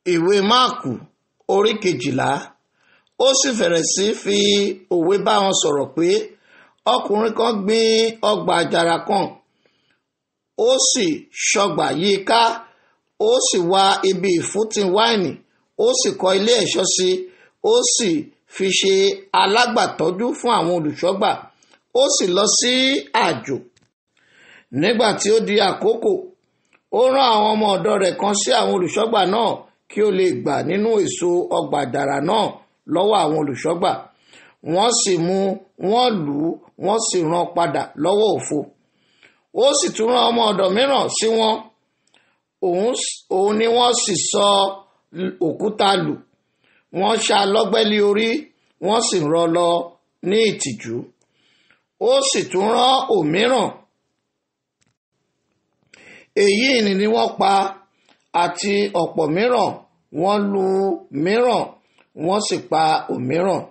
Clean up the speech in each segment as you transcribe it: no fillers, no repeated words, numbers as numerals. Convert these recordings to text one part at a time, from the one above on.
Ìwé Máàkù orí 12. Ó sì fẹ̀rẹ̀ sí fi òwe bá wọn sọ̀rọ̀ pé ọkùnrin kan gbin ọgbà àjàrà kan, ó sì ṣọgbà yí i ká, ó sì wá ibi ìfúntí wáìnì, ó sì kọ́ ilé ẹ̀ṣọ́ sí i, ó sì fi ṣe alágbàtọ́jú fún àwọn olùṣọ́gbà, ó sì lọ sí àjò. Nígbà tí ó di àkókò, ó rán àwọn ọmọ ọ̀dọ̀ rẹ̀ kan sí àwọn olùṣọ́gbà náà kí ó lè gbà nínú èso ọgbà àjàrà náà lọ́wọ́ àwọn olùṣọ́gbà. Wọ́n sì mú wọ́n lù ú, wọ́n sì rán padà lọ́wọ́ òfo. Ó sì tún rán ọmọ ọ̀dọ̀ mìíràn sí wọn, òun ni wọ́n sì sọ òkúta lù. Wọ́n ṣá lọ́gbẹ́ lé orí, wọ́n sì rán lọ ní ìtìjú. Ó sì tún rán òmíràn. Èyí ni wọ́n pa, àti ọ̀pọ̀ mìíràn, wọ́n lù mìíràn, wọ́n sì pa òmíràn.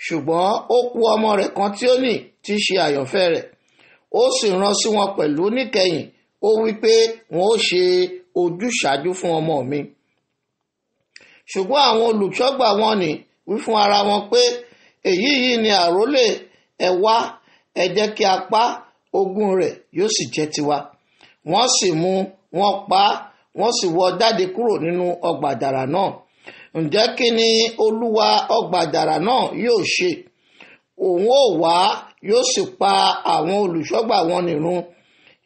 Ṣùgbọ́n ó kù ọmọ rẹ̀ kan tí ó ní, tí í ṣe àyànfẹ́ rẹ̀. Ó sì rán sí wọn pẹ̀lú níkẹyìn, ó wí pé wọn ó ṣe ojúsàájú fún ọmọ mi. Ṣùgbọ́n àwọn olùṣọ́gbà wọn ní wí fún ara wọn pé èyí yìí ni àrólé, ẹ wá, ẹ jẹ́ kí a pa, ogún rẹ̀ yóò sì jẹ́ tiwa. Wọ́n sì mú wọn pa, wọ́n sì wọ́ jáde kúrò nínú ọgbà àjàrà náà. Ǹjẹ́ kí ni olúwa ọgbà àjàrà náà yóò ṣe? Òun ó wá, yóò sì pa àwọn olùṣọ́gbà wọn nìrun,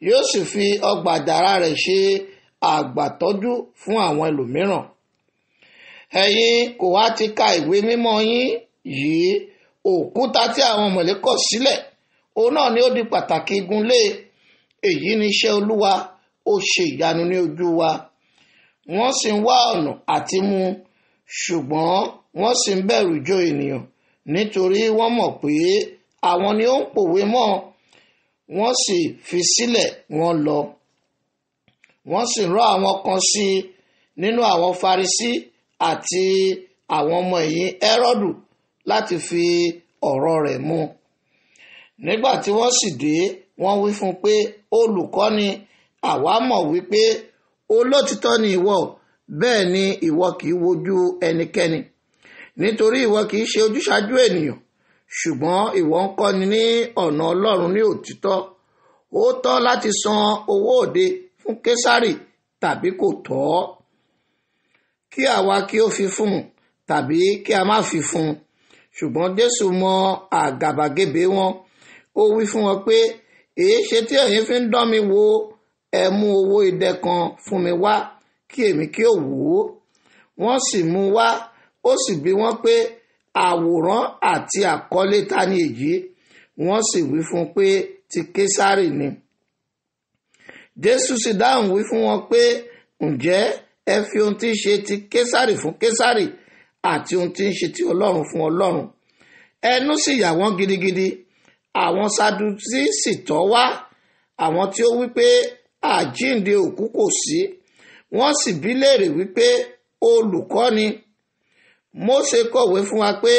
yóò sì fi ọgbà àjàrà rẹ̀ ṣe àgbàtọ́jú fún àwọn ẹlòmíràn. Ẹ̀yin kò wá ti ka ìwé mímọ́ yín yìí, òkúta tí àwọn ọ̀mọ̀lé kọ̀ sílẹ̀, òun náà ni ó di pàtàkì igunlé. Èyí ni iṣẹ́ Olúwa, ó ṣe ìyanu ní ojú wa. Wọ́n sì ń wá ọ̀nà àti mú, ṣùgbọ́n wọ́n sì ń bẹ̀rù ìjọ ènìyàn, nítorí wọ́n mọ̀ pé àwọn ni ó ń pòwe mọ́. Wọ́n sì fi sílẹ̀ wọ́n lọ. Wọ́n sì rán àwọn kan sí nínú àwọn Farisí àti àwọn ọmọ ẹ̀yìn Hẹ́rọ́dù láti fi ọ̀rọ̀ rẹ̀ mú. Nígbà tí wọ́n sì dé, wọ́n wí fún un pé, olùkọ́ni, àwa mọ̀ wípé olótìtọ́ ni ìwọ, bẹ́ẹ̀ ni ìwọ kì í wojú ẹnikẹ́ni, nítorí ìwọ kì í ṣe ojúsàájú ènìyàn, ṣùgbọ́n ìwọ ń kọ́ni ní ọ̀nà Ọlọ́run ní òtítọ́. Ó tọ́ láti san owó òde fún Késárì tàbí kò tọ́? Kí àwa kí ó fi fún un tàbí kí a má fi fún un? Ṣùgbọ́n Jésù mọ àgàbàgebè wọn. Ó wí fún wọn pé, èé ṣe tí ẹ̀yin fi ń dán mi wò? Ẹ mú owó idẹ kan fún mi wá, kí èmi kí ó wò ó. Wọ́n sì mú wá. Ó sì bi wọ́n pé, àwòrán àti àkọlé ta ni èyí? Wọ́n sì wí fún un pé, ti Késárì ni. Jésù sì dáhùn wí fún wọn pé, ǹjẹ́ ẹ fi ohun tí ń ṣe ti Késárì fún Késárì, àti ohun tí ń ṣe ti Ọlọ́run fún Ọlọ́run. Ẹnu sì yà wọ́n gidigidi. Àwọn Sadusí sì tọ̀ wá, àwọn tí ó wí pé àjíǹde òkú kò sí. Wọ́n sì bi léèrè wípé, olùkọ́ni, Mósè kọ̀wé fún wa pé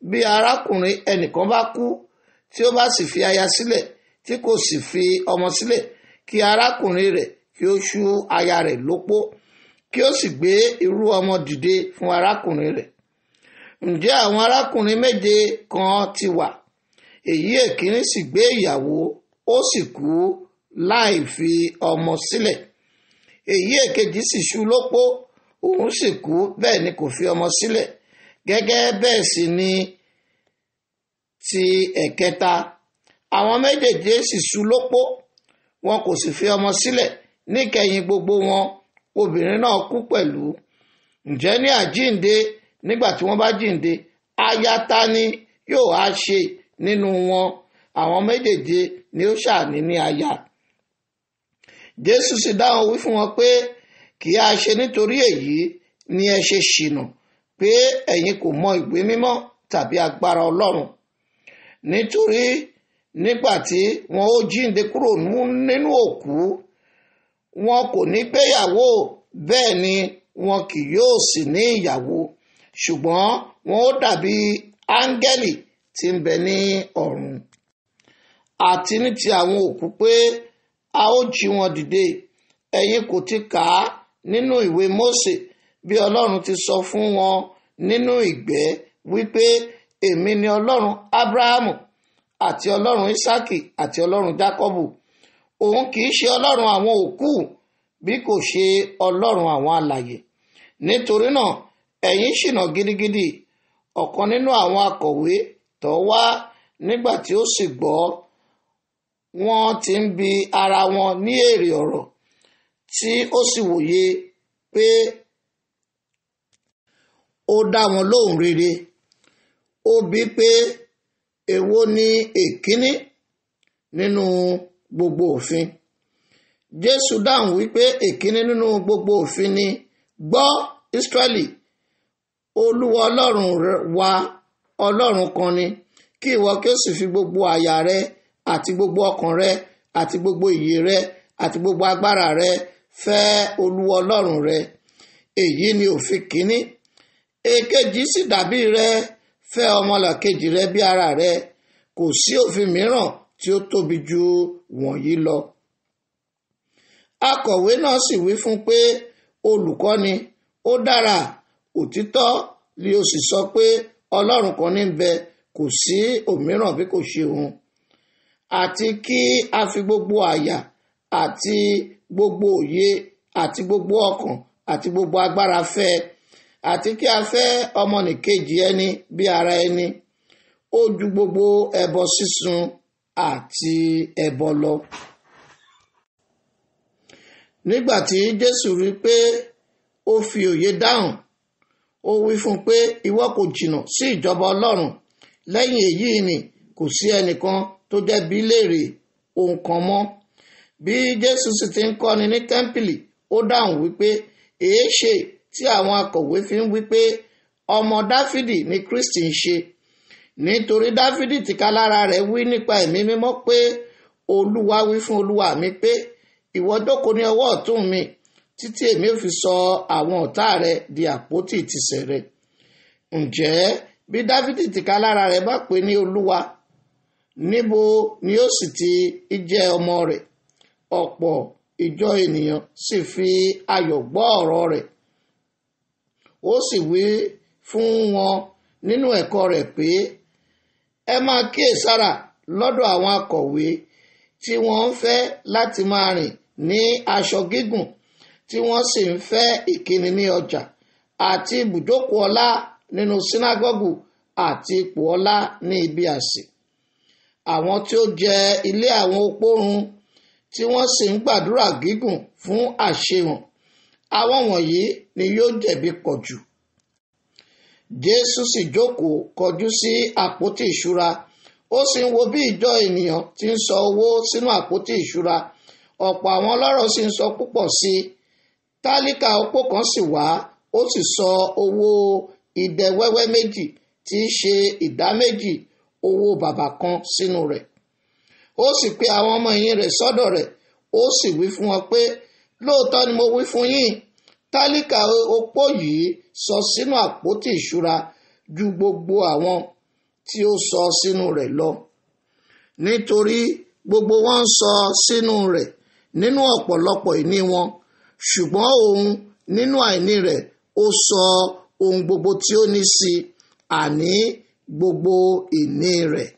bí arákùnrin ẹnìkan bá kú, tí ó bá sì fi aya sílẹ̀, tí kò sì fi ọmọ sílẹ̀, kí arákùnrin rẹ̀ kí ó ṣú aya rẹ̀ lópó, kí ó sì gbé irú ọmọ dìde fún arákùnrin rẹ̀. Ǹjẹ́ àwọn arákùnrin méje kan ti wà? Èyí èkíní sì gbé ìyàwó, ó sì kú láì fi ọmọ sílẹ̀. Èyí èkejì sì ṣú lópó, òun sì kú, bẹ́ẹ̀ ni kò fi ọmọ sílẹ̀. Gẹ́gẹ́ bẹ́ẹ̀ sì ni ti ẹ̀kẹta. Àwọn méjèèjì sì ṣú lópó, wọn kò sì fi ọmọ sílẹ̀. Níkẹyìn gbogbo wọn, obìnrin náà kú pẹ̀lú. Ǹjẹ́ ní àjíǹde, nígbà tí wọ́n bá jíǹde, aya ta ni yóò á ṣe nínú wọn? Àwọn méjèèjì ni ó ṣàní ní aya. Jésù sì dáhùn wí fún wọn pé, kì í ṣe nítorí èyí ni ẹ ṣe ṣìnà, pé ẹ̀yin kò mọ ìwé mímọ́ tàbí agbára Ọlọ́run. Nítorí nígbà tí wọn ó jíǹde kúrò nínú òkú, wọn kò ní gbéyàwó, bẹ́ẹ̀ ni wọn kì yóò sì ní ìyàwó, ṣùgbọ́n wọn ó dàbí áńgẹ́lì tí ń bẹ ní ọ̀run. Àti ní ti àwọn òkú pé a ó jí wọn dìde, ẹ̀yin kò ti kà á nínú ìwé Mósè Bí Ọlọ́run ti sọ fún wọn nínú ìgbẹ́ wípé, èmi ni Ọlọ́run Ábúráhámù àti Ọlọ́run Ísákì àti Ọlọ́run Jákọ́bù. Òun kì í ṣe Ọlọ́run àwọn òkú bí kò ṣe Ọlọ́run àwọn alààyè. Nítorí náà ẹ̀yin ṣìnà gidigidi. Ọ̀kan nínú àwọn akọ̀wé tọ̀ wá nígbà tí ó sì gbọ́ wọ́n ti ń bi ara wọn ní èrè ọ̀rọ̀, tí ó sì wòye pé ó dá wọn lóhùn rere. Ó bi pé, èwo ni èkíní nínú gbogbo òfin? Jésù dáhùn wípé, èkíní nínú gbogbo òfin ni, gbọ́ Ísírẹ́lì, Olúwa Ọlọ́run wa Ọlọ́run kan ni. Kí ìwọ kí ó sì fi gbogbo àyà rẹ àti gbogbo ọkàn rẹ àti gbogbo ìyè rẹ àti gbogbo agbára rẹ fẹ́ Olúwa Ọlọ́run rẹ. Èyí ni òfin kìíní. Èkejì sì dàbí rẹ, fẹ́ ọmọlàkejì rẹ bí ara rẹ. Kò sí òfin mìíràn tí ó tóbi ju wọ̀nyí lọ. Akọ̀wé náà sì wí fún pé, olùkọ́ni, ó dára, òtítọ́ li ó sì sọ pé Ọlọ́run kan ní bẹ, kò sí òmíràn bí kò ṣe òun. Àti kí a fi gbogbo àyà àti gbogbo òye àti gbogbo ọkàn àti gbogbo agbára fẹ́, àti kí a fẹ́ ọmọnìkejì ẹni bí ara ẹni. Ó ju gbogbo ẹbọ sísun àti ẹbọ lọ. Nígbà tí Jésù rí pé ó fi òye dáhùn, ó wí fún un pé, ìwọ kò jìnnà sí ìjọba Ọlọ́run. Lẹ́yìn èyí ni kò sí ẹnìkan tó jẹ́ bí léèrè ohun kan mọ́. Bí Jésù sì ti ń kọ́ni ní tẹ́ḿpìlì, ó dáhùn wípé, èéṣe tí àwọn akọ̀wé fi ń wípé ọmọ Dáfídì ni Kristi ń ṣe? Nítorí Dáfídì tìkálára rẹ̀ wí nípa Ẹ̀mí Mímọ́ pé, Olúwa wí fún Olúwa mi pé, ìwọ jókòó ní ọwọ́ ọ̀tún mi títí èmi ò fi sọ àwọn ọ̀tá rẹ di àpótí ìtìsẹ̀ rẹ. Ǹjẹ́ bí Dáfídì tìkálára rẹ̀ bá pè ní Olúwa, níbo ni ó sì ti jẹ́ ọmọ rẹ̀? Ọ̀pọ̀ ìjọ ènìyàn sì fi ayọ̀ gbọ́ ọ̀rọ̀ rẹ̀. Ó sì wí fún wọn nínú ẹ̀kọ́ rẹ̀ pé, ẹ máa kíyèsára lọ́dọ̀ àwọn akọ̀wé tí wọ́n ń fẹ́ láti máa rìn ní aṣọ gígùn, tí wọ́n sì ń fẹ́ ìkíni ní ọjà, àti ibùjókòó ọlá nínú sínágọ́gù àti ipò ọlá ní ibi àsè. Àwọn tí ó jẹ ilé àwọn opó run, tí wọ́n sì ń gbàdúrà gígùn fún àṣehàn, àwọn wọ̀nyí ni yóò jẹ̀bi pọ̀ jù. Jésù sì jókòó kọjú sí àpótí ìṣúra, ó sì ń wo bí ìjọ ènìyàn ti ń sọ owó sínú àpótí ìṣúra. Ọ̀pọ̀ àwọn ọlọ́rọ̀ sì ń sọ púpọ̀ sí i. Tálíkà opó kan sì wá, ó sì sọ owó idẹ wẹ́wẹ́ méjì tí í ṣe ìdá méjì owó bàbà kan sínú rẹ̀. Ó sì pe àwọn ọmọ ẹ̀yìn rẹ̀ sọ́dọ̀ rẹ̀, ó sì wí fún wọn pé, lóòótọ́ ni mo wí fún yín, tálíkà opó yìí sọ sínú àpótí ìṣúra ju gbogbo àwọn tí ó sọ sínú rẹ̀ lọ. Nítorí gbogbo wọn ń sọ sínú rẹ̀ nínú ọ̀pọ̀lọpọ̀ ìní wọn, ṣùgbọ́n òun nínú àìní rẹ̀ ó sọ ohun gbogbo tí ó ní sí, àní gbogbo ìní rẹ̀.